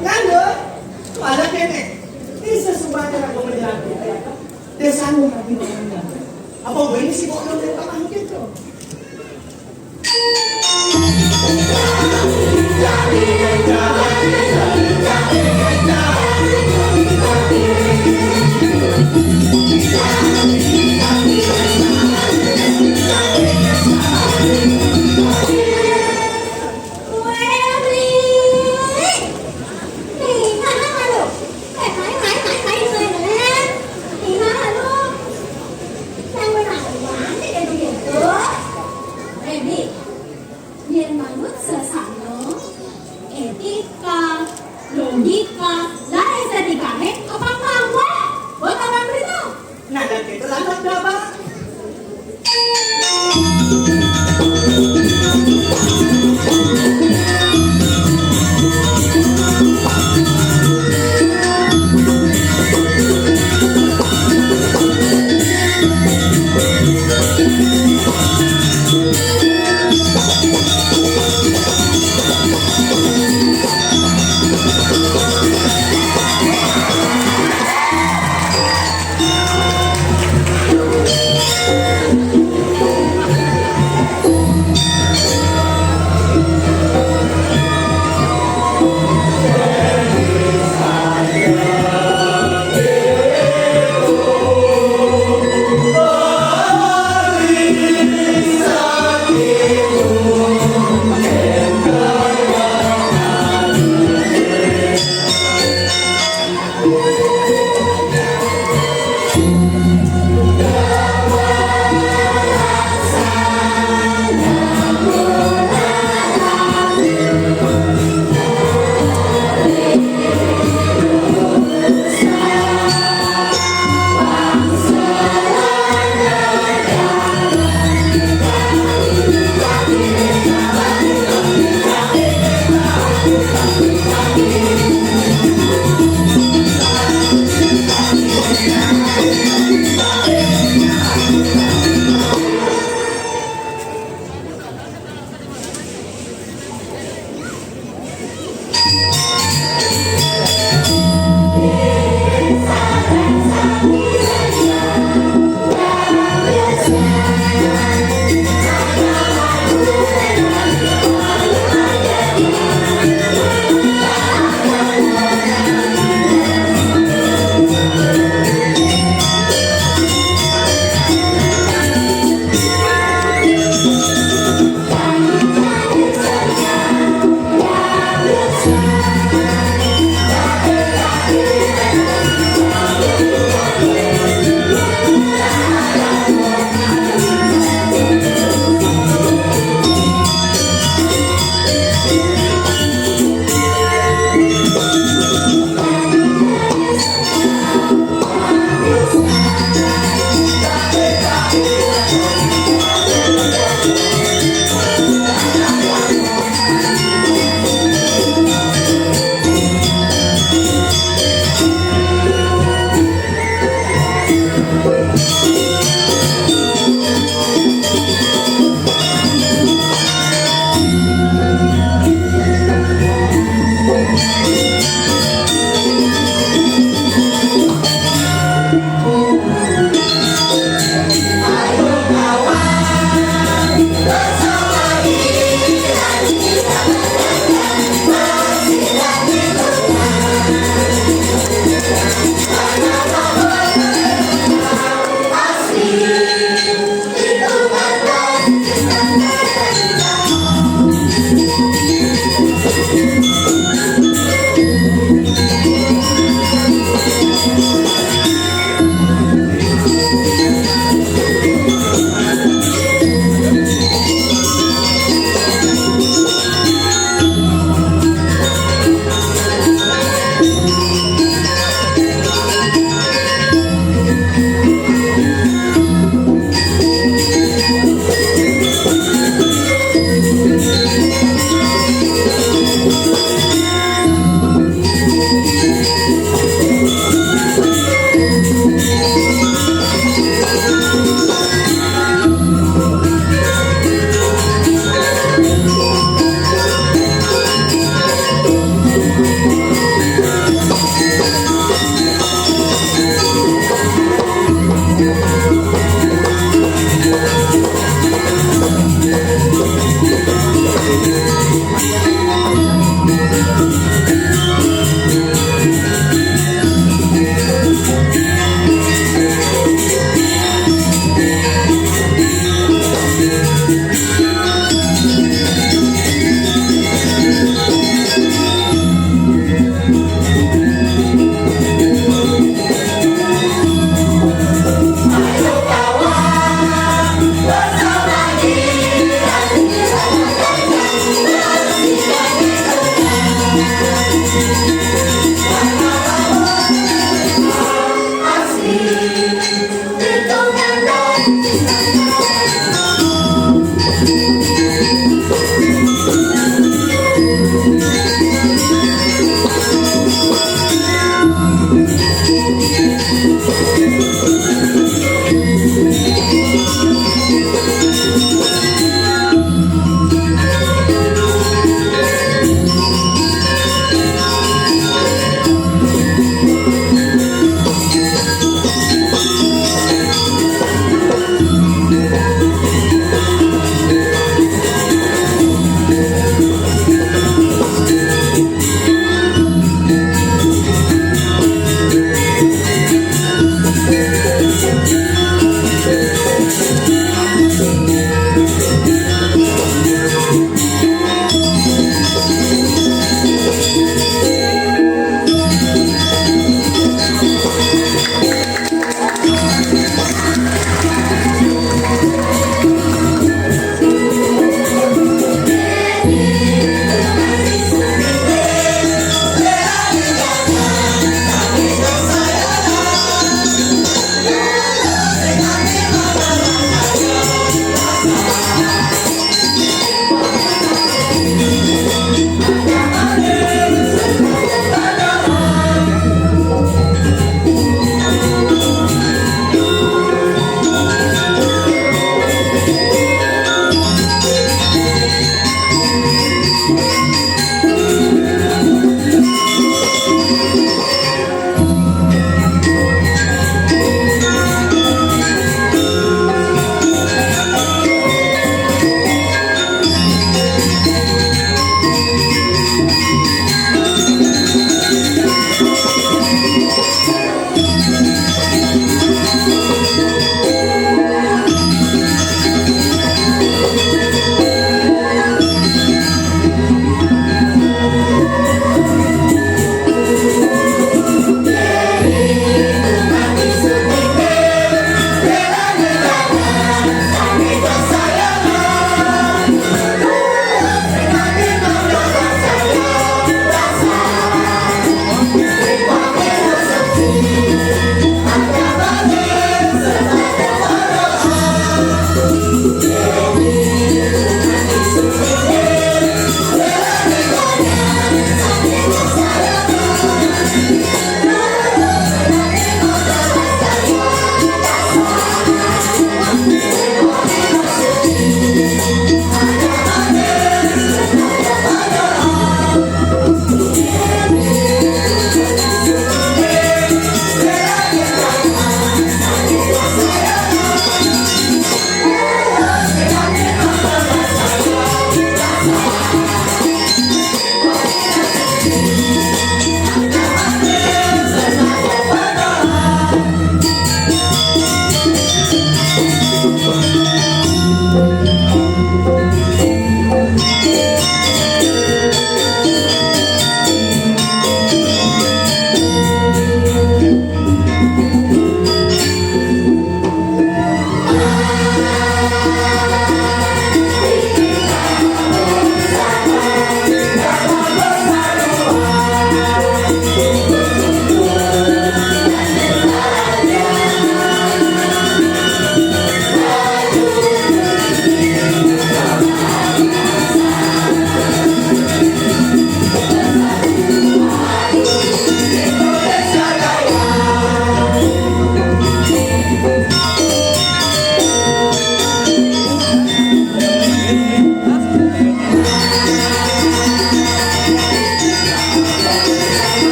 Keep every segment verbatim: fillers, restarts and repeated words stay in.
Ngandel, malah kene. Ini sesuatu yang menjelaskan. Desa lu lagi ngomongnya. Apa gue ini sih kok lu dari Pak Angkit tuh? Yen manut sesana, etika, logika, lan estetika apa mawon? Boten berita. Nah, dan kita lantas berapa?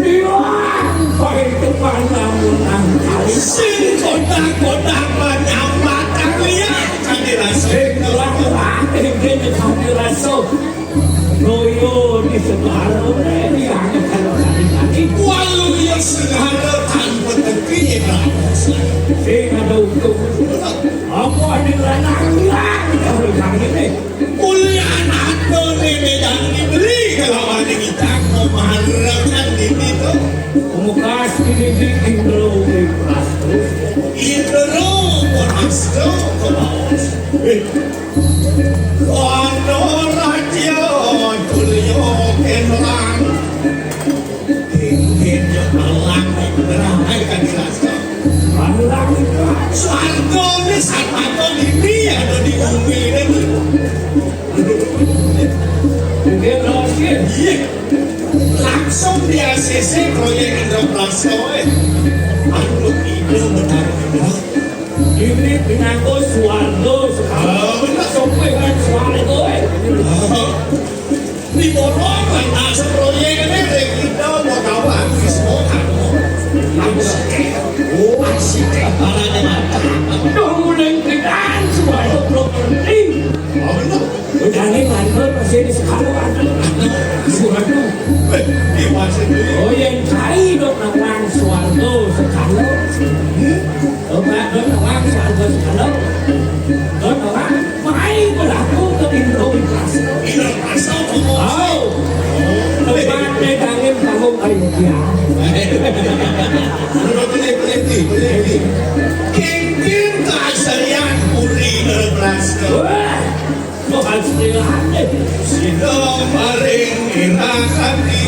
Iwang, paling depan namun angkali. Sing kotak-kotak manyambat kang liat, Kandirasa. Sing telah-telah, inggih, Kandirasa. Loyo di segara, eh, di angin kalau tadi-tadi. Walu ya segara tanpa teki, ya, Kandirasa. Sing ada untung. Apa ada lanang hilang, kalau yang ini? Kuliah anak done medang dibeli kelawan kita memarekan dini to. Pungkas dini di Indro Prasto. Indro Prasto kebaos. Eh. Kono raja Julio Kenlang. Inggih, ya, malang, ngerahai kan dirasa. Malang, Pak. Swarga ini satpapa dini ada di bumi ini. Inggih, Rasul. Iya. Langsung di A C C proyek Indra Prasta, eh. Aduh, ide benar, benar. Ini pinangko swarga sekarang. Oh, benar. Sampai kan swarga, eh. Oh. Di Borong, lantas proyek ini, kita mau tahu habis, mau tahu. Habis, eh. Oh, asik, eh. Barangnya mantap. Udah mulai kritan, swarga belum berhenti. Oh, benar. Udah nih, kantor masih di sekolah. Swarga. Eh, iya, masih dulu. Oh, yang cai dok nawang swarga sekarang. Hmm? Coba dok nawang swarga sekarang. Dok nawang, mai berlaku ke Indro Prasta. Indro Prasta, oh. Oh. Tempat medangin tanggung ayo dia. Betul, betul, betul, betul. Kengkeng keaslian puri Indro Prasta. Wah. Sida maring irah ati.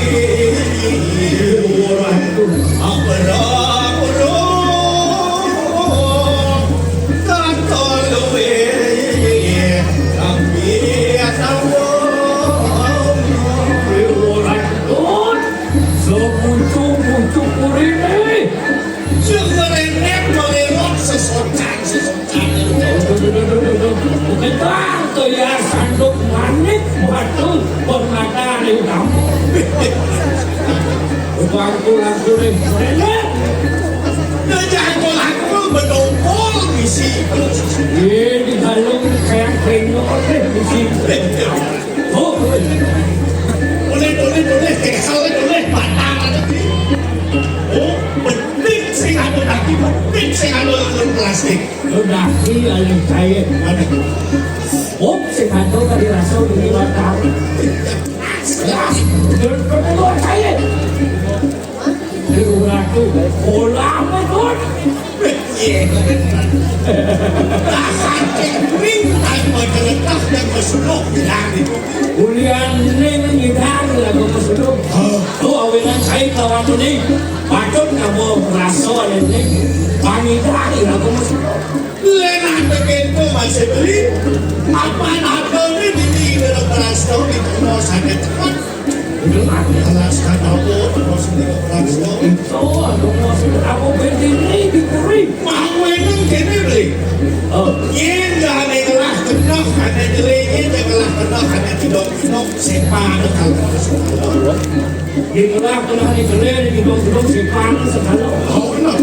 Ampera pura katon luwih kami atawa. Sepucuk-pucuk urine. Sing merenek melirot sesocan, sesocan. Bukan to ya sanduk manik batu permata ning kampung. Bangku-bangku ning merenek. Jangan kau laku bedongkol misi. Ye, di dalam kayak krenyo misi. Oh, boleh, boleh, boleh, kesal, boleh, batang ada di. Oh, betik sing anu daki, betik sing anu lelung plastik. Lo daki, ayo, cair. Ada. Oh, sing anu tadi rasa di batang. Selas. Lo perlu cair. Ratu, bola apa, Gun? Iya. Lah, saking ring, ayo pada letah dan mesuluh bilang itu. Ulian ning ngidang lagu mesuluh. Hah? Oh, awinan saya kawan ini. Patut kamu rasa ini. Pangidang lagu mesuluh. Lenah begitu masih beli. Apa-apa ini di, di, di, di, di, di, di, di, di, di, di, di, di, di, di, di, di, Alas kan aku, terus ini, terus ini. Itu, aku mau aku berdiri di kuri. Mau menang kene beli. Oh. Yen jane ngelah kenok, ada jelenya, yen ngelah kenok, ada tidok-tidok, sepan, kalau. Yen ngelah kenok, ada jelenya, tidok-tidok, sepan, sekali. Oh, benar.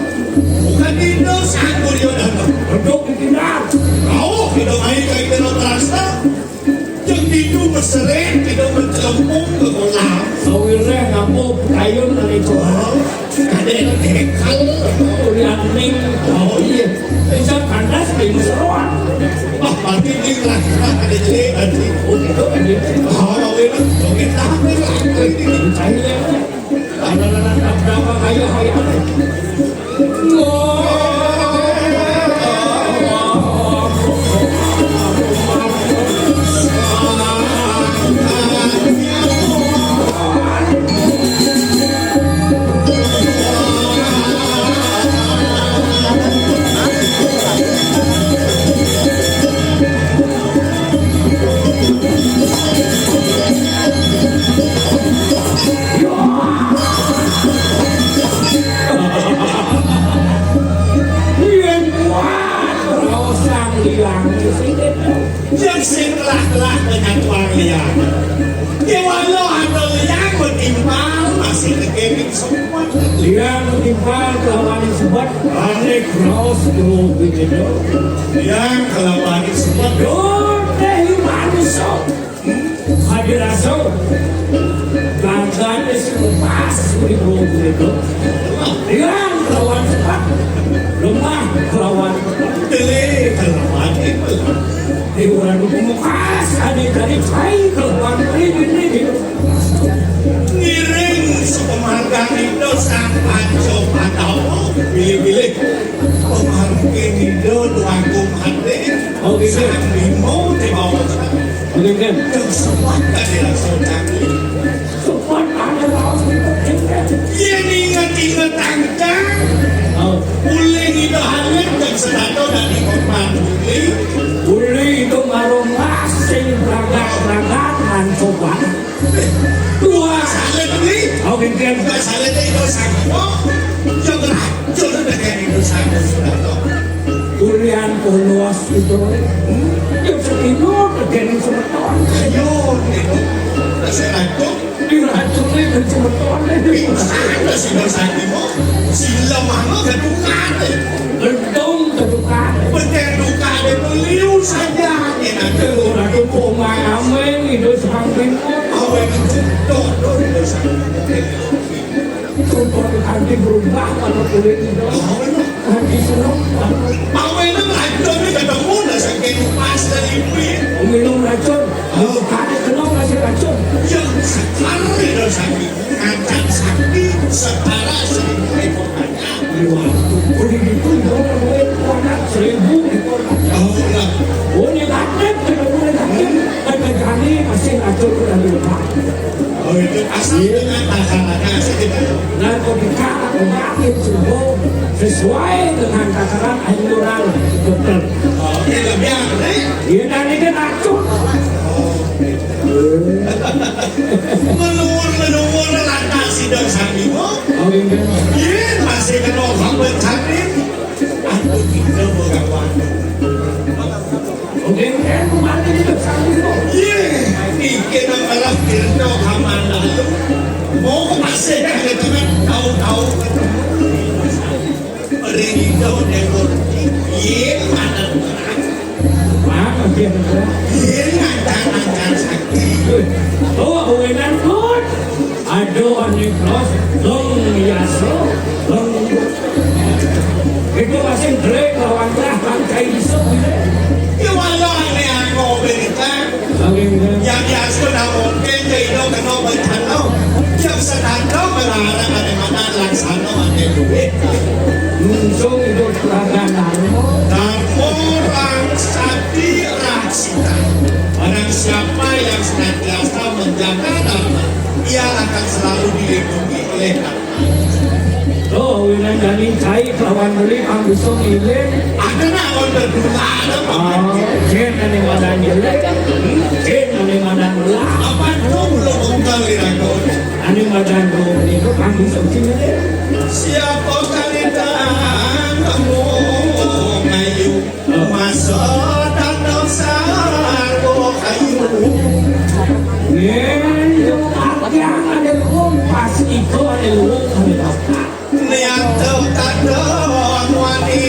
Terus aku dia datang. Untuk ditinggal. Kau tidak main kayak kena terasa. Yang itu meseret, tidak mencelempung ke kolam. Sawirnya kamu kayun dari itu. Oh, ada yang kekal. Kuliah ning. Oh, iya. Bisa panas di musuhan. Wah, berarti ini lah. Ada jelek, berarti. Oh, itu kan gitu. Oh, oke, oke, tahan, tahan, tahan. Saya, ada, ada, ada, ada, ayo, ayo, ayo. Yen kuat, raos sang liang sing itu. Yang sing telah-telah dengan tuang liang. Kewala ada liang menimpal masih kekeping semua. Liang menimpal kelawan sebab anek raos dulu begitu. Liang kelawan sebab. Yo, teh manusia. Hadir asal. Gagal wis lepas ibu itu. Hilang kelawan cepat. Lemah kelawan. Tele kelawan itu. Di orang pemukas ada dari cai kelawan ini. Ngiring sepemargang itu sang panco patawa. Pilih-pilih. Pemargin itu tuangku mati. Oh, gitu. Sang limo di bawah. Oke, kan? Yang sempat tadi langsung cari. Sempat ada lawan itu, kan? Iya, ingat-ingat angka. Oh. Uli ngido halit dan sedato dari korban uli. Uli itu marungas sing ragat-ragat ngan sobat. Dua salit uli. Oke, kan? Dua salit itu sakit. Oh, yang beracun dengan itu sakit sedato. Durian polos itu. Hmm? Yang sedino terjadi semeton. Ayo, itu. Saya racun. Diracuni dan semeton. Bisa ada si dosa itu. Sila mana kedukaan. Gedung kedukaan. Bener duka ada beliau saja. Enak. Ratu Poma Ameng itu samping. Awen itu. Dodo itu samping. Rupa kanthi berubah warna kulit itu. Kanthi seneng. Awalnya racun ini ketemu dah saking pas dari ibu. Minum racun. Oh. Kanthi kenal masih racun. Yang sekali dah sakit. Ngajak sakti setara seribu pokoknya. Wah, udah gitu, gua duit anak seribu di kota. Oh, lah. Gua negatif, kena gua negatif. Kata Jani masih racun udah lupa. Oh, itu asal dengan takarannya asal kita. Narkotika atau yakin sembuh sesuai dengan takaran anjuran dokter. Oh, iya, lebih aneh. Iya, dan ini racun. Menur-menur lantas sidang sandi, oh. Oh, iya. Iya, masih kena orang bertanding. Aku tidak mengawan. Oke, eh, kemarin itu satu kok. Iya, iki nang malah kirno kamar lalu. Mau ke pasir kan gitu kan, tahu-tahu ketemu. Rindu dewur. Iya, mana terang. Mana dia terang? Iya, lancar-lancar sakti. Oh, wenan pun. Aduh, ane terus, dong, yaso, dong. Itu masih jelek lawan lah, bangkai bisa, gitu. Ya, walau ane aku berita. Oke, oke. Yang yaso, nah, mungkin, ya, itu kena bertanya. Yang sedang berharap ada mana laksana, ada duit. Langsung itu peragaan Darmo. Darmo, Rang, Sati, Rasita. Barang siapa yang senantiasa menjaga Dharma, ia akan selalu dilindungi oleh Dharma. Oh, winan dani cai kelawan beli pang bisa ngiling. Ada nak orang berdua ada. Oh, jen ane madan jelek. Jen ane madan belah. Apa tuh belum unggal irago? Ane madan beli itu pang bisa ngiling. Siapa kali tak kamu ngayu? Masa tanah sarwa kayu. Yen yo akyang ane luwung pas iko ane luwung ane bapak. Nianto tanda wani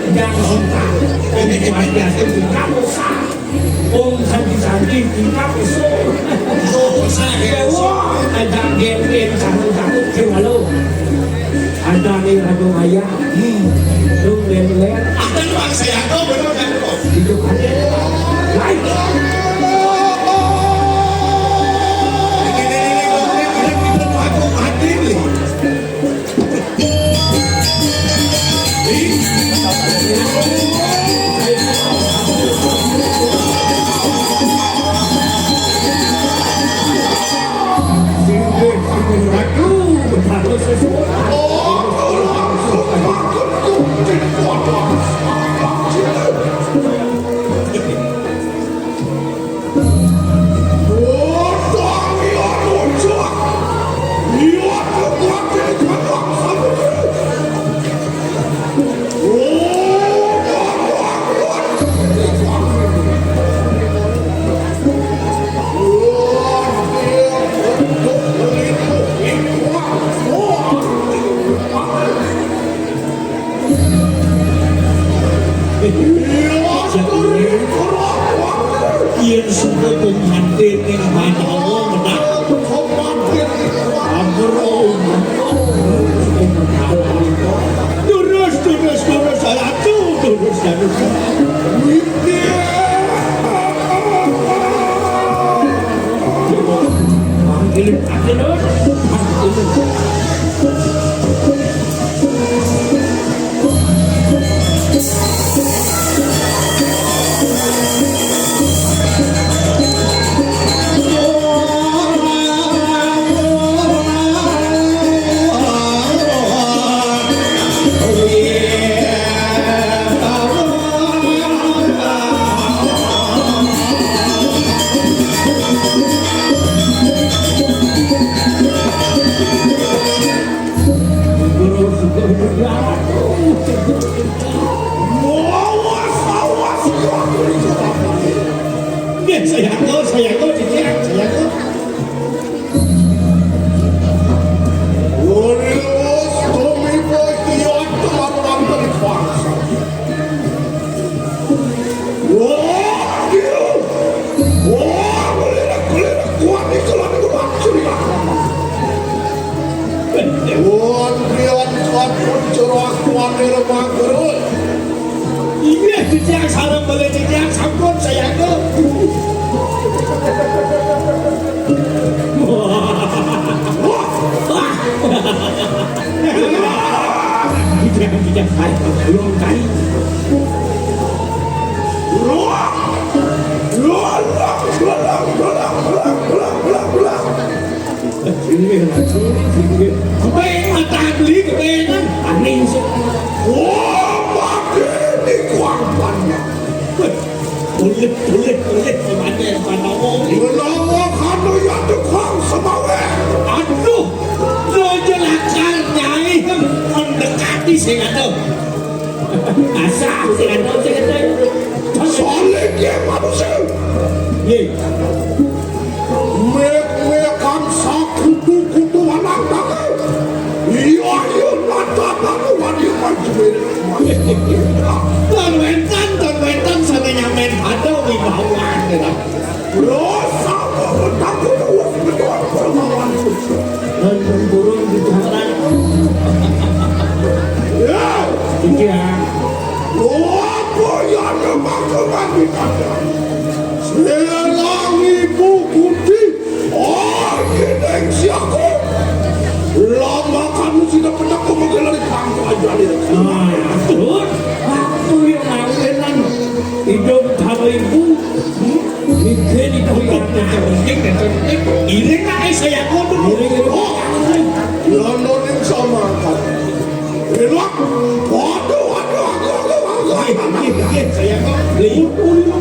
Yang sontak. Wong sing pancasila tingkat usah. Wong santi-santi tingkat iso. Iso usah, ya. Wah, ada gen-gen sarung-sarung sing halo. Ada nih rado maya. Hmm. Lu len-len. Ada bang saya kok bener kan kok. Itu kan. Lain. Ini, ini, ini, ini, ini, ini, aku mati nih. Yen suku pengantin ning Manawa menang. Ampun, oh. Terus, terus, terus, terus, terus. Panggil, panggil, terus. Awas, awas, awas. Nggih, saya aku, saya aku, Cicak, saya aku. Lurus, tumiba, iya, teman-teman bangsa. Wah, iya. Wah, melirik-melirik, kuat, kuat, kuat, kuat. Wonten sampun cerah kuwatir mangkerut. Inggih, titiang sareng malih titiang sampun sayangku. Wah. Wah. Titiang, titiang, ayo, belum kali. Wah. Wah, wah, wah. Inggih, Ratu, inggih. Kepengen matang beli, kepengen. Aning sih. Wah, mati di kuarbannya. Tulit, tulit, tulit, kemanten Pandowo. Menawa kanu ya tukang semawe. Aduh, lo jelakar, Nyai. Mendekati sing aduh. Asah, sing aduh, sing aduh. Soalnya dia manusia. Ye. Mek-mekan sakutu-kutu anak tangan. Iya, iya, nata tangan wani manjuwe. Ton wenten, ton wenten, sampe nyamen ada wibawan, ya. Lo sama wetang kudu wes betul sama wani. Dan tempurung di jalan. Ya. Iya. Lo apa ya ada makan di kandang? Selang ibu kuti. Oh, gini siaku. Lama kamu tidak pernah ku menggelari pangku aja nih. Nah, betul. Waktu yang ngawinan hidup sama ibu. Mikir ibu Iring nak saya kono. Iring, iring. Oh, London yang sama. Elok. Waduh, waduh, waduh, waduh, waduh. Nggih, nggih, nggih, saya kok beli.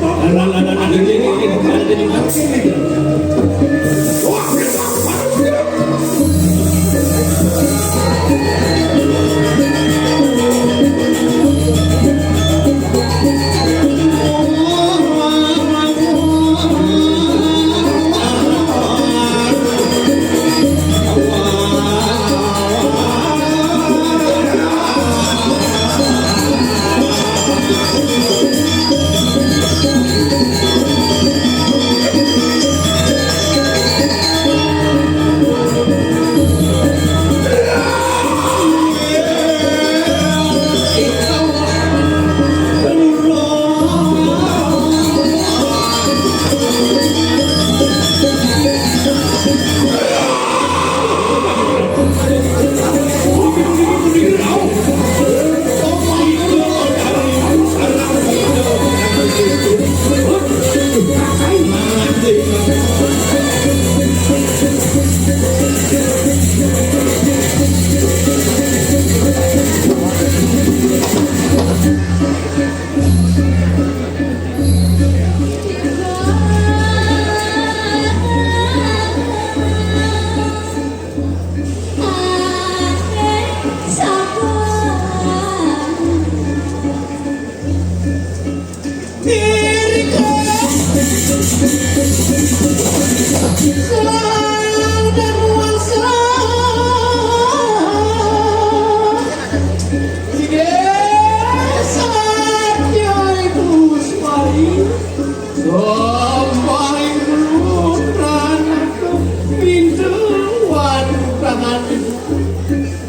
Lah, lah, lah, lah, ini, ini, ini, ini, ini. Wah, elok, waduh, waduh.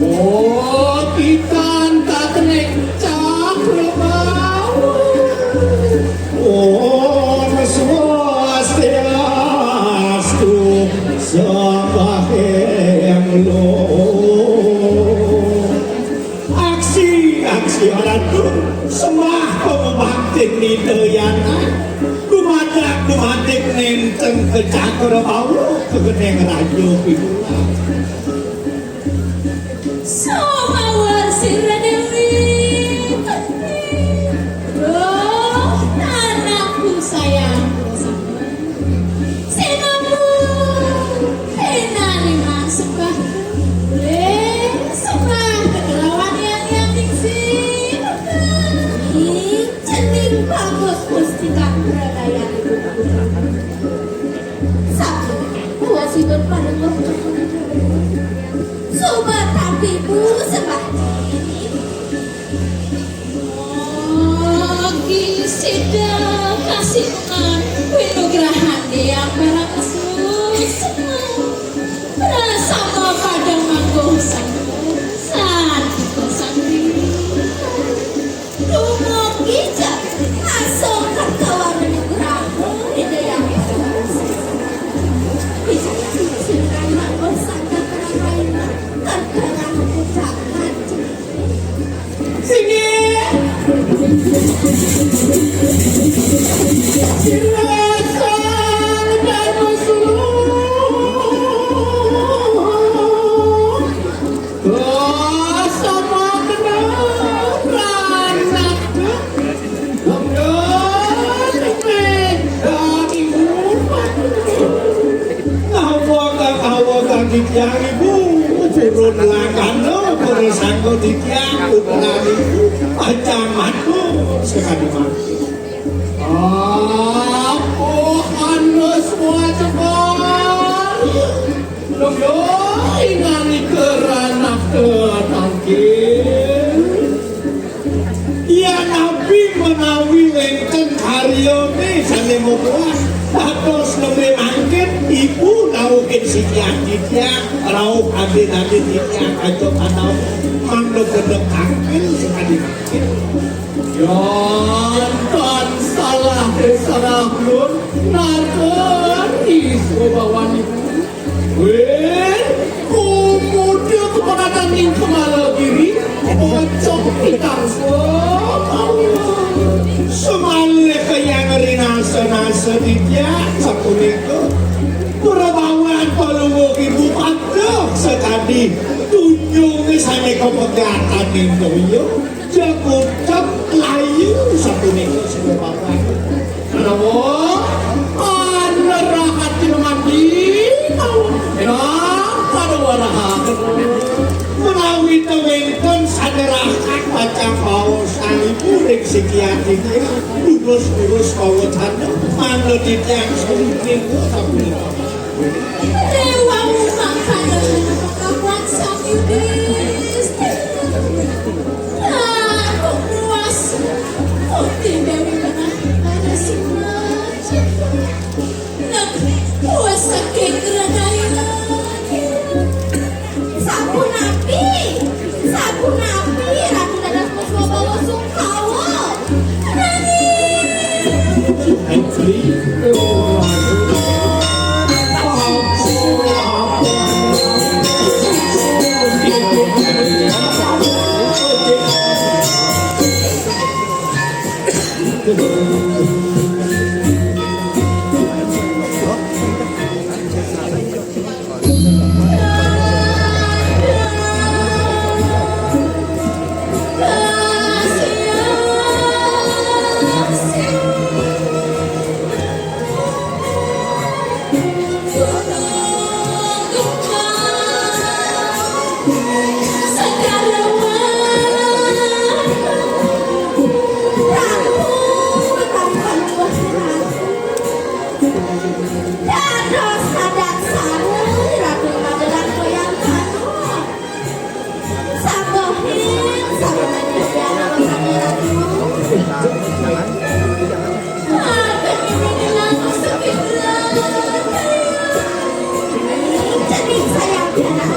Oh, titan tak kenek cakra bau. Om Swastiastu, Sembahyang Lur. Aksi, aksi Ratu, sembah pemebaktin nidayana. Dumadak, dumadik nenten ke cakra bau, ke geneng raja pinulah. Somawar sira Dewi Pertiwi. Loh, anakku sayang. Sing mampu pinarima sembah. Oleh sembah kekelawan yang yang ningsih. Cening bagus mustika pradaya. Sabda, kuasipun panuwun. Subat tapi Bu sembah. Mugi sida kasipungan winugrahan Hyang Parama Suksma. Prasama padang mangkuh sang santi santi. Dumugi jam asung kerta warna nugraha Ida Hyang Parama Suksma. Ida Hyang Suksma mangkuh sangka keramaina kerta warna putra. Sini. Sirasa Dharma Suluh. Rasa makna ranak. Gembira dari umat. Ngawaka, ngawaka titiang ibu, purun lakana, purun sangga titiang, putra ibu, pacamat, Bu, sekali mati. Apo anda semua cekal? Lembyo ingali keranak tetangkil. Iya nabi menawi wénten karyane sane mokoan. Dados nembe mangkin ibu rauhin sitian titiang, rauh ade-ade titiang aja panau mangda gedeg tangkil sekadi mangkin. Yan tan salah salah lun narkeri sobawan ibu. Wéh, pemuda kepekatan ning Kemalagiri, pocok pitang. Semalih kayang rinasa-nasa titiang sapunika. Dunyung sané kapegatan ing toya, jagucep layu sapunika sira papan. Menawa panerahan tinamandi, ya, pada warahan. Menawi to wénten sanerahan pacang baos ibu ring siki ati, durus-durus pawetana, mangda titiang sami sapunika. Dewa Umang Kandang Pekapuan Sang Yudis. Aku puas. Putih Dewi Tengah Panas Simas. Nak puas saking keradayan. Sapunapi, sapunapi, Ratu Dadas Puspabala Sungkawa. Nanging Dados kadang saru, Ratu Magelang Toyantana. Sabohin, sabohin, Ratu. Akan ini langsung segera. Cening sayang pianak.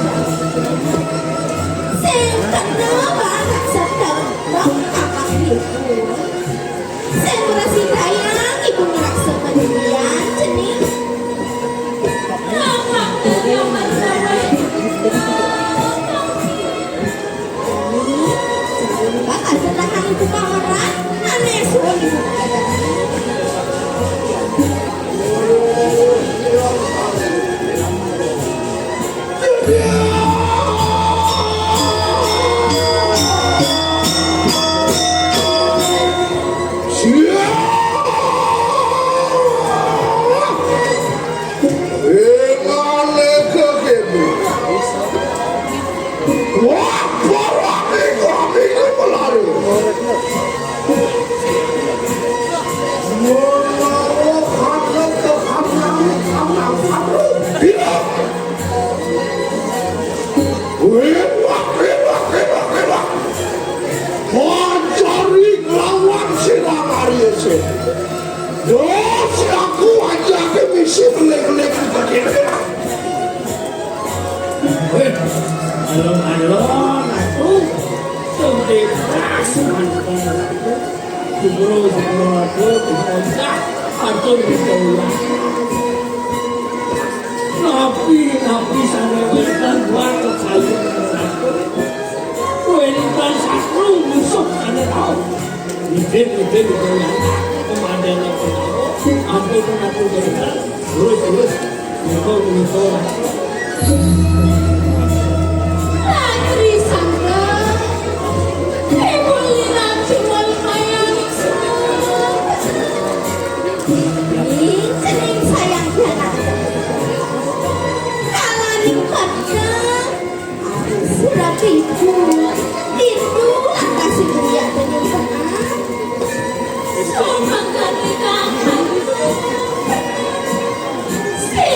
Sing kena banget sedeng, dong kakak ibu. Sing prasida yang ibu ngrasa kemudian cening. Bakal sedang ibu kawaran, aneh suruh ibu. Wah, para minggu-minggu melari. Menawa kandhang tekan nanging kandhang karo. Iya. Wewak, wewak, wewak, wewak. Pancari nglawan sira Arya Sena. Yo, si aku ajake misi beling-beling begini. Weh, alon-alon aku. Sing bebas mantep aku. Jebro, jebro, aduh, dikocak, atur, dikocak. Napi, napi, sane wénten buat kekayu. Wénten satru musuh sane rauh. Nitip, nitip, dikocak. Komandan apa tahu? Ampun, ampun, ampun. Terus, terus. Menika, menika. Latri sangga. Ibu lirat cuma lumayan. Ing cening sayang pianak. Kalaning kadang. Surat ibu, ibu lantas ibu ya penyumpang. Sumpah kami kakak. Sing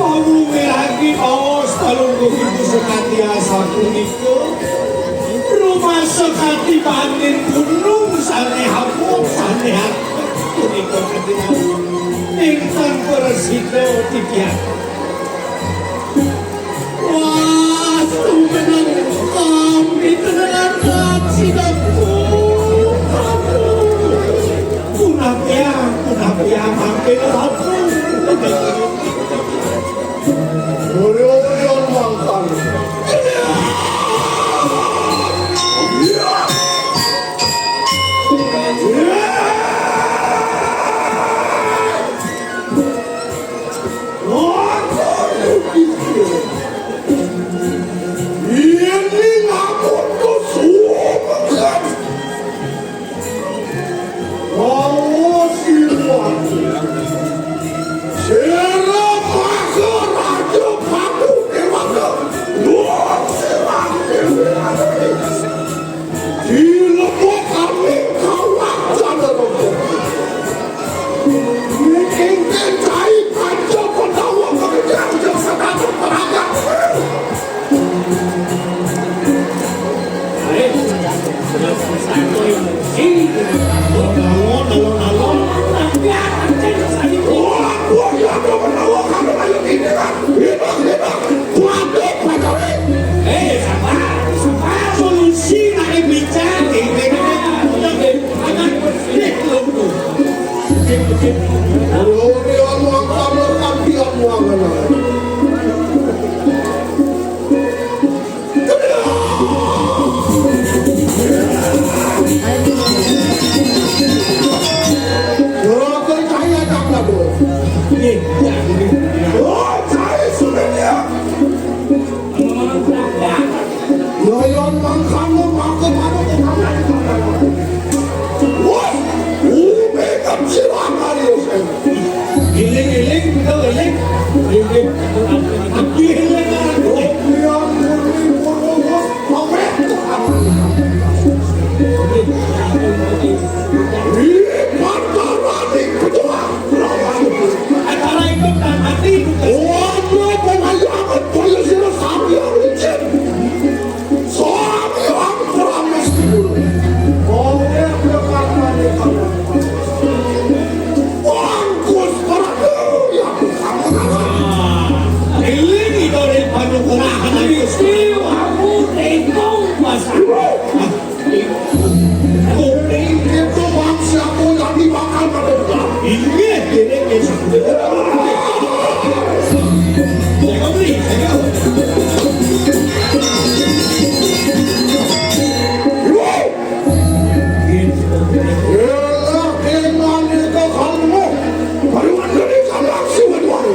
Pamumiragi aos palungguh ibu sekadi asapunika. Rumah sekadi banding gunung sane hamut, sane hamut punika kadinten ingkang prasida titiang. Wah, sumeneng kami tenenan sida. Punapiang, punapiang mampir aku. Ora-ora mangkang. Ini ngaku tuh sumpah. Wawo Siliwangi. Sira Maharaja Prabu Dewata. Nuwun sira Dewi Ratri. Dilebok kami kawat jana rogo. Niki kencai kanca Pandawa kekejar jasa kanca peragat. Woi, umi kecil akan lu, Sen. Giling-giling, kita giling. Giling. Giling. Oh, biar murni murus, pamit. Ih, Pancarani pejuang. Acara itu tak mati. Ono pengayangan kaya sira sami licin. Sami ampura mesti guru. Oleh berkatane kamu. Bangkus para yang kamu. Eling itu dari Padukuhan. Mesti aku tengok pasang. Kuping itu bangsa aku yang dibakar pada. Inggih, dene wis. Saya beli, saya. Yalah, kemane kok kamu? Baru ada di kamar si Wadwan.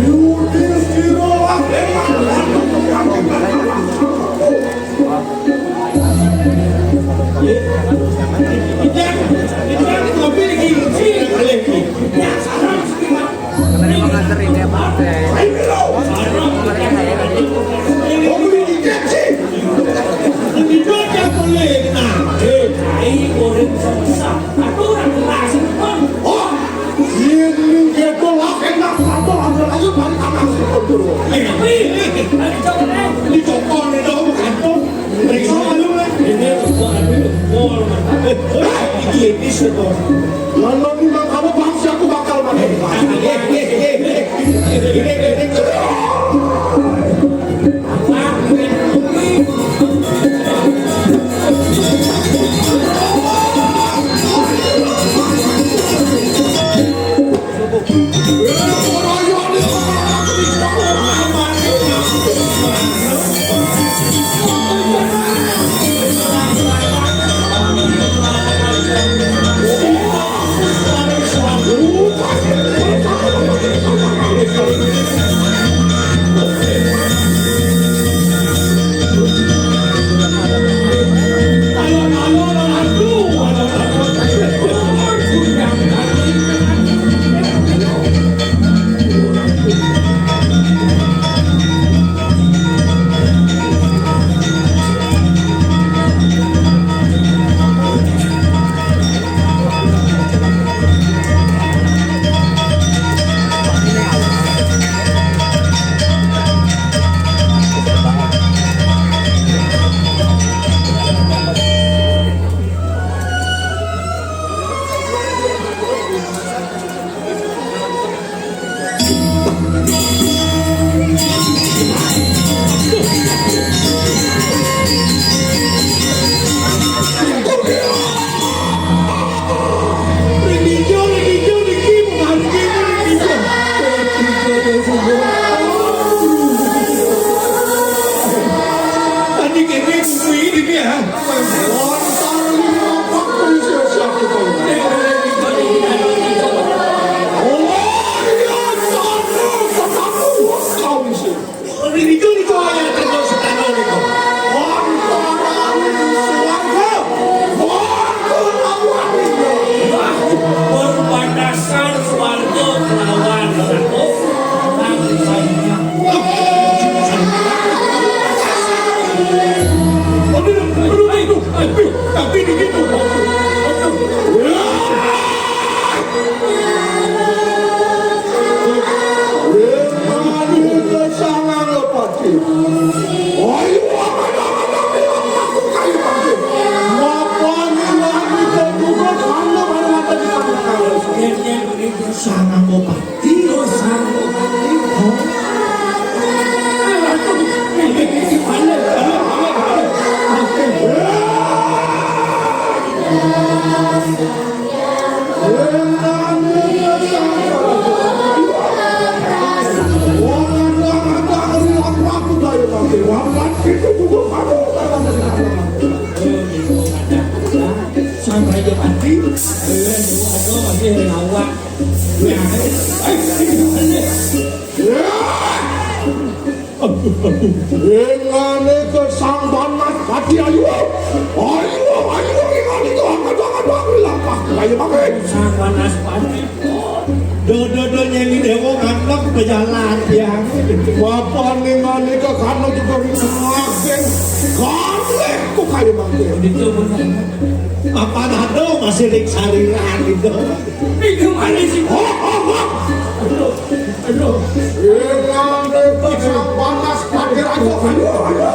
Yudhistira lah, kemane? Yen ning keto lah enak satu ambil aja balik kamar si Kondro. Dicokol nih dong, kantor. Periksa lu kan. Ini bukan dulu. Mall. Eh, ini bisa tuh. Lalu ini mah kamu bangsa aku bakal mati. Ini, ini, ini. Tadi kene kuwi iki ya. Wonten lima pak polisi siap kita. Oh, iya, satu, satu, kau mesti. Niku, niku wayah terus setahun niku. Wonten swarga, wonten neraka. Wah, perbatasan swarga kelawan neraka. Nang saya. Aduh, aduh, aduh, aduh, tapi begitu. Aduh. Ayo, ayo, ayo, ayo, ayo, ayo, ayo, ayo. Sangat obat. Iya, sangat obat. Oh. Sampai dia mati, eh, ada masih ada awak. Ya, eh, ini mana? Aduh, aduh. Ingane ke Sang Banas Pati, ayo. Ayo, ayo, ingane ke angkat, angkat, angkat, langkah. Ayo, pakai. Sang Banas Pati. Do, do, do, nyanyi dewa nganek berjalan, ya. Bapak ning ngene ke kano juga ngageng. Kane kok kaya mangke. Itu benar. Apa ada masih ring sariran itu? Itu manis. Ho, ho, ho. Aduh, aduh. Ingane ke Sang Banas Pati, ayo, ayo, ayo.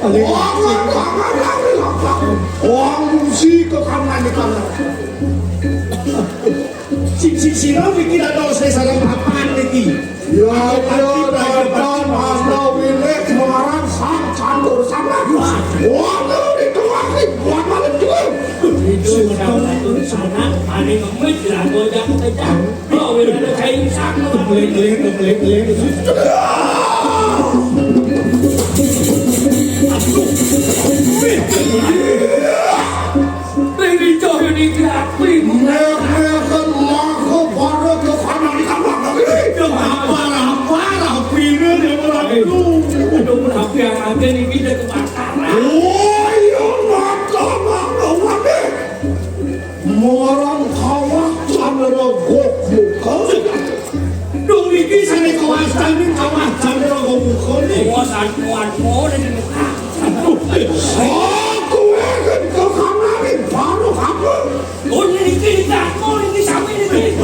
Ayo. Wong, wong, wong, wong, wong. Wong, si ke kanan, di kanan. Sing, sing sira niki ora tau sing sareng papan niki. Ya, ya, Bapak, Mas, Nawi, Nek, Semarang, Sang, Catur, Sama. Waduh, di keluar nih, buat malam juga. Itu udah satu sana, paling ngemit, lah, gojak, gojak. Oh, udah ada kain sang, kebeling, kebeling, kebeling, kebeling. Aduh. Ning dicah niki api. Nek-neken mangko para kekanani kang iki. Apa-apa apine ya ora itu. Aduh, api angin iki kebakaran. Oh iya, mata mangko wani. Marang kawah Candra Gokmuka. Duh, iki sane kawah Candra, kawah Candra Gokmuka iki. Kawah Candra Gokmuka iki. Aku ingin ke kamar baru kamu. Oh, ini kita, oh, ini sampai ini.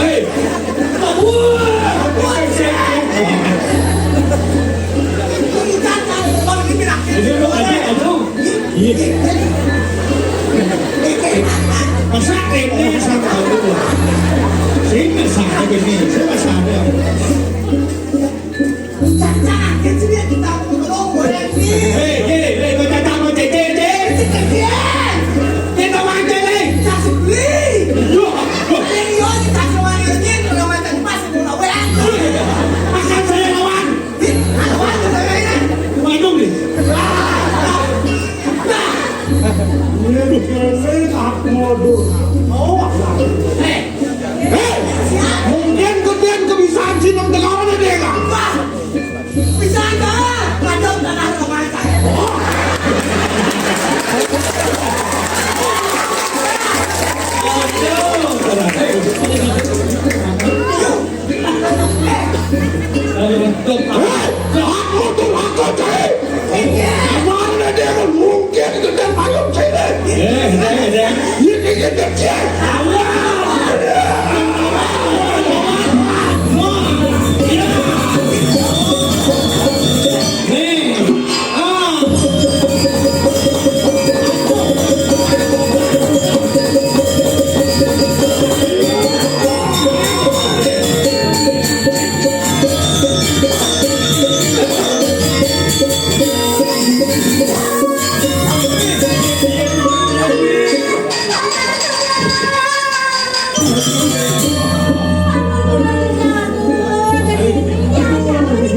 Hei. Iya. Masa ini sama aku. Sing sama ini, sing sama. Cak, cak, kecil ya kita ngomong boleh.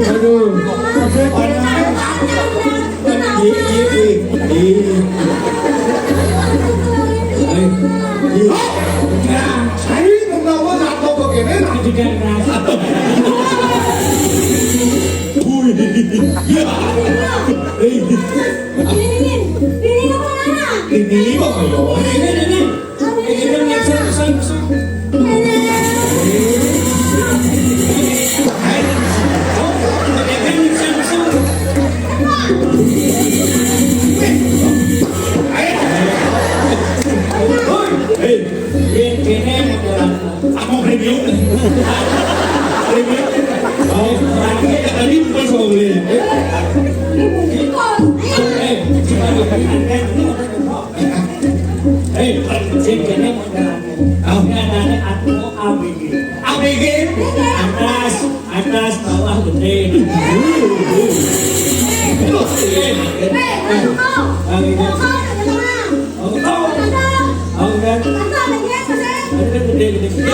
Aduh. Iya, iya, iya. Iya. Iya. Nah, saya mau ngomong apa begini, nah. Wih. Iya. Iya. Ini, ini, ini, ini, ini, ini, ini, ini, Hei, hei, hei, hei, aku premium. Premium. Oh, tadi bukan soal beli. Eh, cuma Hei, sing kene modal. Oh. Ini ada aku A B G. A B G? Atas, atas, bawah, gede. Hei, aku mau. A B G. Aku mau. Oh, gede. Aku mau. Ada gede, gede, gede.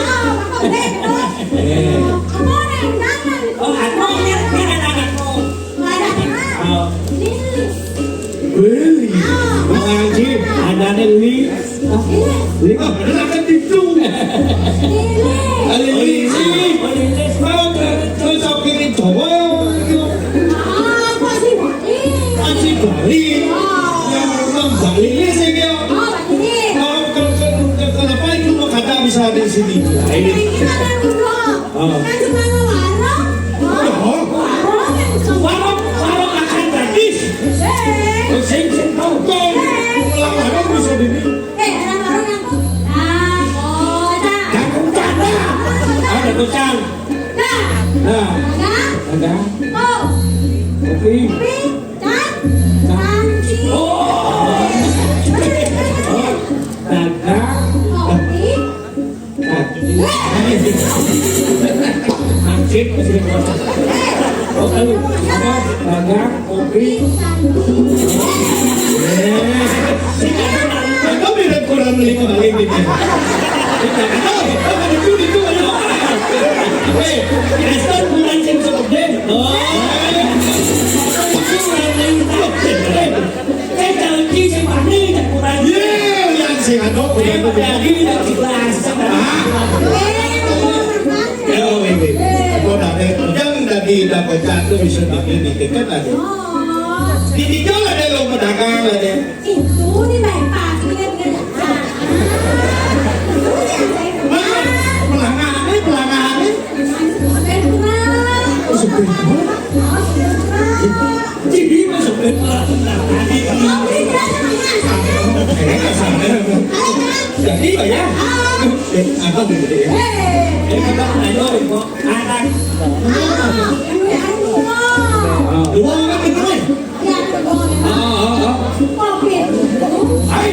Eh. Oh, aku ini, ini ada anakku. Oh. Beli. Bang Haji, ada nih, Li. Li, oh, bener kan itu. Lili. Lili. Mau ke, ke Sopirin Jawa. Haji Bali. Yang memang Mbak Lili sih, ya. Mau ke, ke, ke, kenapa itu mau kata bisa di sini? Ini. Ah. Kan cuma warung. Oh. Warung yang cuma warung, warung makan gratis. Eh. Oh, sing, sing, tahu, tahu. Eh. Pulang warung bisa di sini. Eh, ada warung yang tuh. Nah, kocak. Ada kocak. Ada kocak. Nah. Nah. Ada. Ada. Oh. Kopi. Kopi. Kan? Kan. Oh. Dagang. Kopi. Hansip, hansip. Oh, ayo. Apa? Dagang, kopi. Eh. Aku beda kurang lima kali ini. Itu, itu, ayo. Eh, Kristen bukan sing segede. Oh. Itu kurang lima. Eh, janji sing wani, cek kurang. Iya, yang sing anu, kurang. Eh, janji, cek jelas. Ah. Ya, oh, ini. Apa dah, eh, yang tadi dapat satu bisa bikin dikit kan ada. Oh. Di tiga ada lo pedagang ada. Itu di bypass, ini kan dia. Mana? Pelanggan, pelanggan. Masuk ke rumah. Oh, sudah. Jadi masuk ke rumah. Jadi ya. Eh, apa gitu ya? Eh, kita ayo, kok anak. Dua orang itu. Ah, ah, ah. Hai.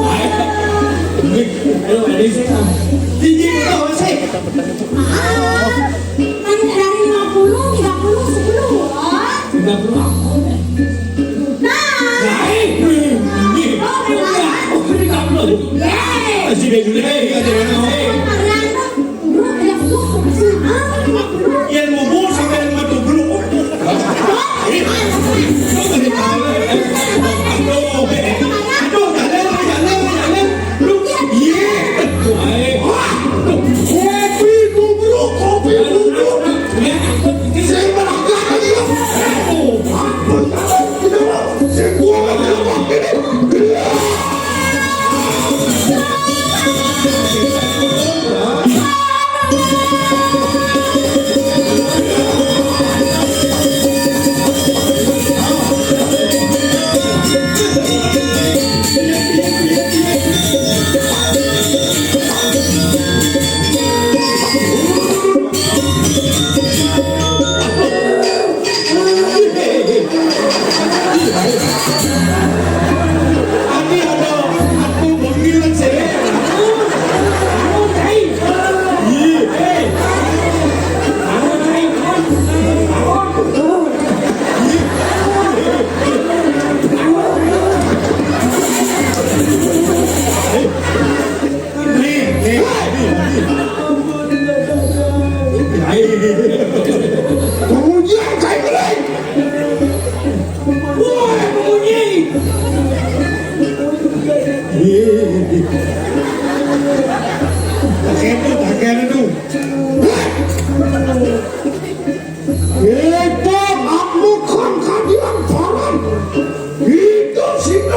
Hai. Ayo, ada sih, ah. Tinggi, oh, sih. Kan dari lima puluh, tiga puluh, sepuluh. Oh. Tiga puluh aku. Nah. Nah, eh, ini. Oh, tiga puluh. Yeay. Masih beda. Eh, iya, iya, iya. Yang bubur sama yang madu belum. Hah? Ih, kau dari mana, eh? Aduh, eh. Aduh, tak ada, tak ada, tak ada. Lu, iya. Wah, kopi bubur, kopi bubur. Saya malah nggak tahu. Oh, apa? Saya buang aja, Pak.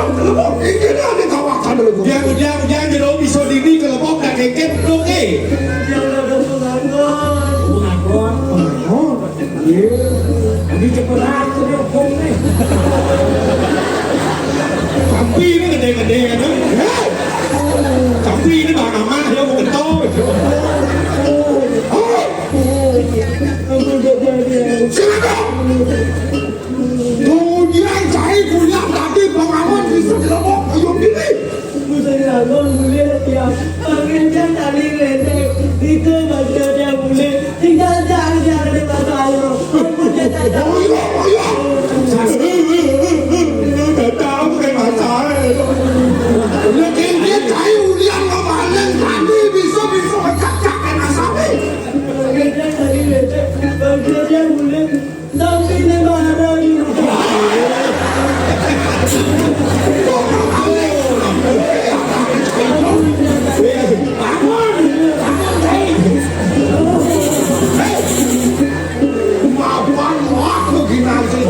Lha kok iki nek kawasan lho. Yang, yang, yang jero bisa dini kelebok dak keket, oke. Yang ada pengakuan. Pengakuan. Iya. Ini cepetan, ini hukum nih. Tapi ini gede-gede, kan? Hei! Tapi ini Bang Amah, ya, mau ketol. Silakan. Kemudian saya punya tadi pengawan di sebelah, ayo, diri. Bukan lagu boleh, ya. Pengertian tali ledek, itu maksudnya boleh. Tinggal cari, cari di mata air. Aku tidak tahu. Oh iya, oh iya. Tidak tahu ke mata air. Lekin dia tahu ulian ngomalen tadi bisa, bisa ngecak-cak ke mata air. Pengertian tali ledek, maksudnya boleh. Tapi ini marah ini. Mapan wah, kok gimana sih?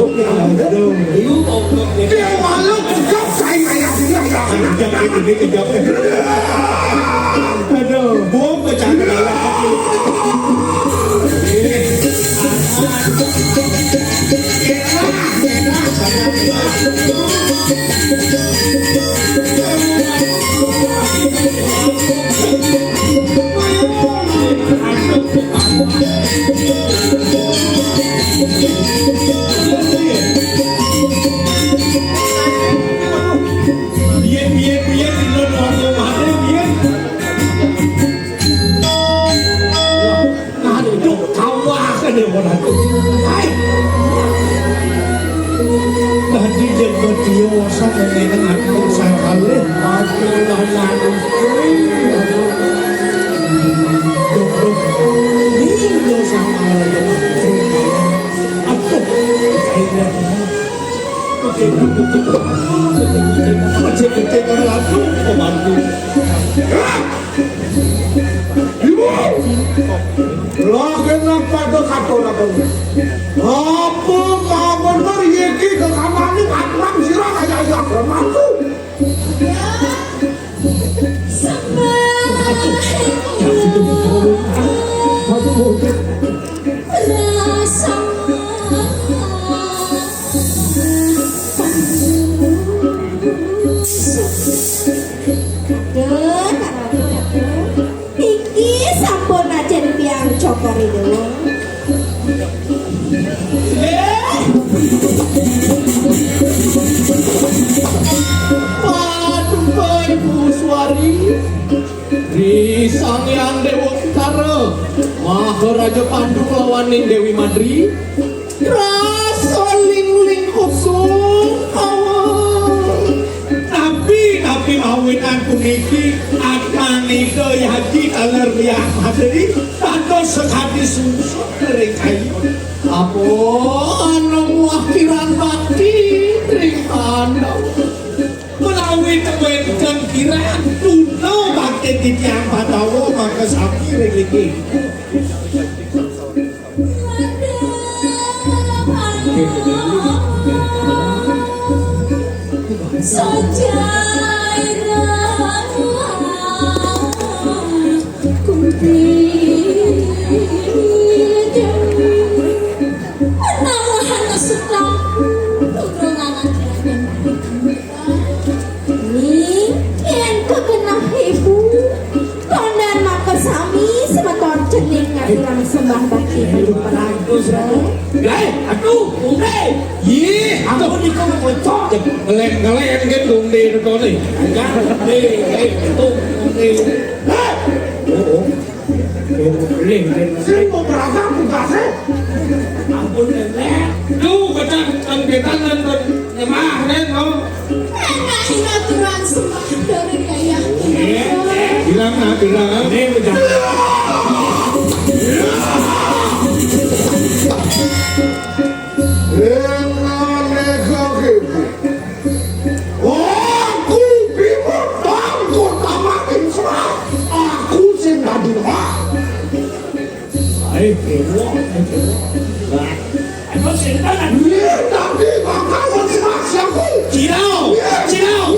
Dia malu kejap saya kayak dia. Kejap ini, kejap. Aduh, bom pecah. Biyen, biyen, biyen, dina nuwun omahé, biyen. Aduh, kawah kan ya, ora. Hai. Dadi yen dewasa mengenang aku sakalih. Aduh, lah, lah. Aduh. Ini dosa malah. Aduh. Ayo. Kecil-kecil langsung pembantu. Ibu, lagi nang pada katon apa? Apa mau bener iki kekamaning atram sira kaya ya pembantu? Sembah. Rasa. Duh, iki sampun ajeng tiang cokor idung. Paduka Ibu Suwari, Ri Sang Hyang Dewa Betara, Maharaja Pandu lawaning Dewi Madri, rasa ling-ling kusum awal. Tapi, tapi mawinan puniki, atmanika Yaji Kalerwiang Madri, dados sekadi sungsut ring kayu. Apa ana muah kiran bakti ring Pandawa? Menawi wénten kirang tuna bakti titiang Pandawa, maka sami ring inggih. Menawa hanya suka, turun anak. Ning, yén kegenah ibu, kondén maka sami semeton cening ngaturang sembah bakti Prabu. Lah, aduh, umbe. Yih, aku niku kocok. Ngelén-ngelén kan umbe tetone. Kan, eh, eh, itu, umbe. Hah? Oh, oh. Sing mau berasa tugasnya? Ampun, Nenek. Duh, kocak, kan kita nonton nyemah, Nen, no. Enak, ini aturan sembah dari kayak. Eh, eh, bilang, nah, bilang. Ini udah. Enak, Nek, kok gitu. Aku Bima Bangkut Taman Isra. Aku sing dadi Pak. Ae dewa, ae dewa. Lah, aku sing dadi. Iya, tapi bakal wis Mas aku. Cirau, cirau,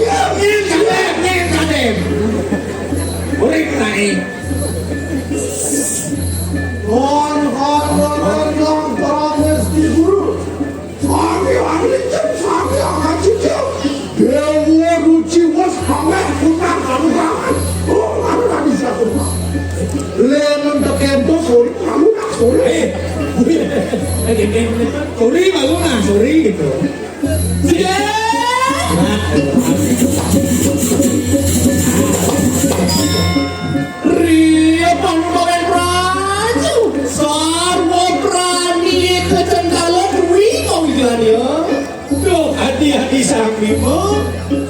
Suri. Eh, suri, baru nah, suri gitu. Ria Panubayan Praja, Sarwa Prani Kecendala Dwi Kawijanaya. Duh, hati-hati Sang Bima.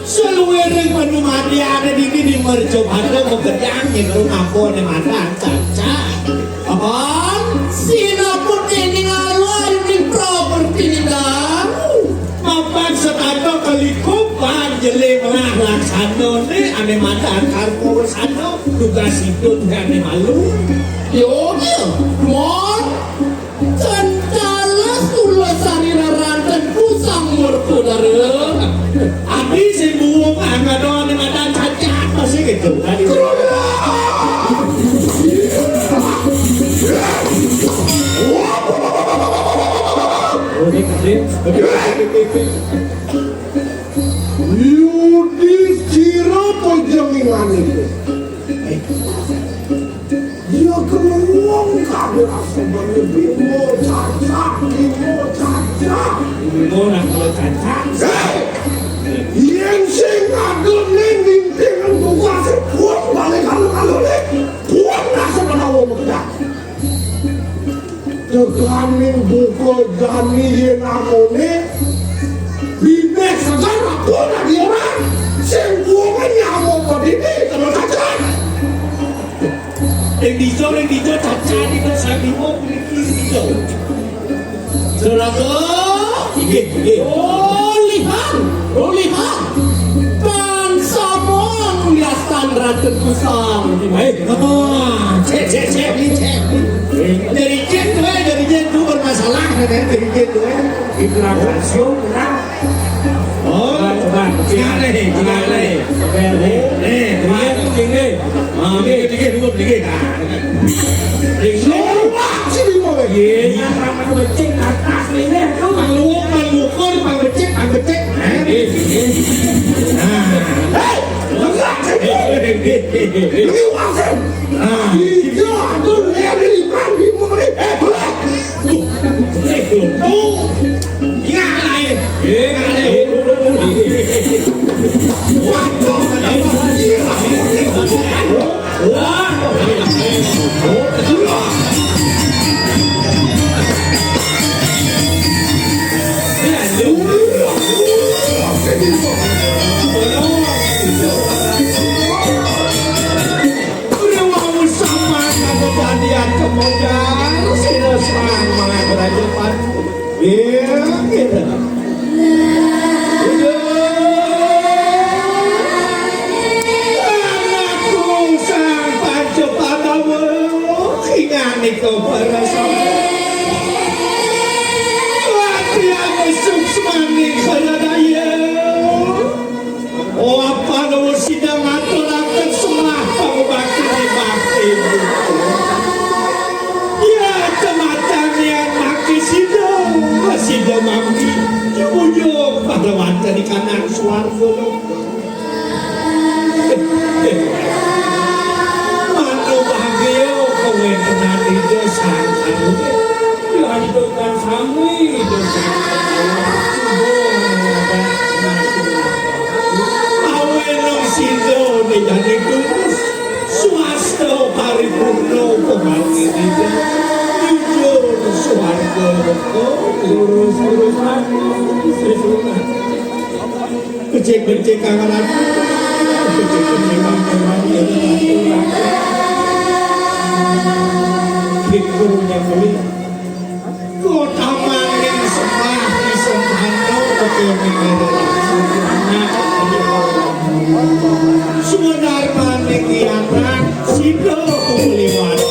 Saluwiring panumadyané dini di Mercapada magedang ing rumah apa né madan cacat. Apan, sinaput ning alon ning prapertiné dang. Mapan setata kalikupan jelé melah laksanané ané madan karma wesana tugas hidup ané malu. Yo, yo, mon. Centalas kula sarira ranten pusang murka dara. Adi sing buwung angkana ning madan cacat masih gitu. Adi. Yudhistira panjenengan itu. Ya kena wong kabeh asmane Bima Cacak, Bima Cacak. Bima nak kula cacak. Hei! Yen sing ngagem ning dinding tukase buat balik kalu-kalune, buat rasa menawa mekedak. Teganing buka jani yen amone bibih segar aku lagi orang. Sing buangan nyamuk pedini sama cacak. Ing dija, ing dija, cacat iki sandinga mriki ing dija. Suraga. Inggih, inggih. Ulihan, ulihan. Tan samon liastan Raden Kusang. Baik. Ah, cek, cek, cek, cek. Dari cek tuh, dari cek tuh bermasalah, kan? Dari cek tuh. Itulah rasio, kurang. Oh, coba, coba. Tinggal nih, tinggal nih. Tinggal nih. Nih, tinggal nih. Ah, dikit, dikit, dikit, dikit. Nah. Dikit. Wah, sini mau lagi. Iya, yang ramai becek atas nih, nih. Pang luwuk, pang ngukur, pang becek, pang becek. Nah, dikit. Nah. Hei, enggak, sini. Ini wasit. Nah. Iya, aduh, lihat ini, Bang, di mana nih? Eh, berat. Ora wau sampeyan kanggo gantian kemojar, sira sang mangan raja Pandu. Iya, iya. Anakku sang Panca Pandawa, inganika para sama. Latihan suksmaning kala daya. Oh, apa nuwun sida ngaturaken sembah pangubakti bakti. Ya, tematan yang maki sida, sida mangki. Nyuwun pada wonten ing kanang swarga. Manu bahagia kawentenan Ida Sang Karunia. Dianjurkan sami Ida Sang Karunia. Subuh menghadap ngatur. Awenang sida medane tulus. Swasta paripurna pemangkin Ida. Jujur swarga. Terus, terus, terus. Becik-becik kangelan. Becik-becik kangelan. Bhikkhu nyambeli. Kotamaning sembah disembahno teke mikir langsung anak. Sudarmaning anak sida kuliwat.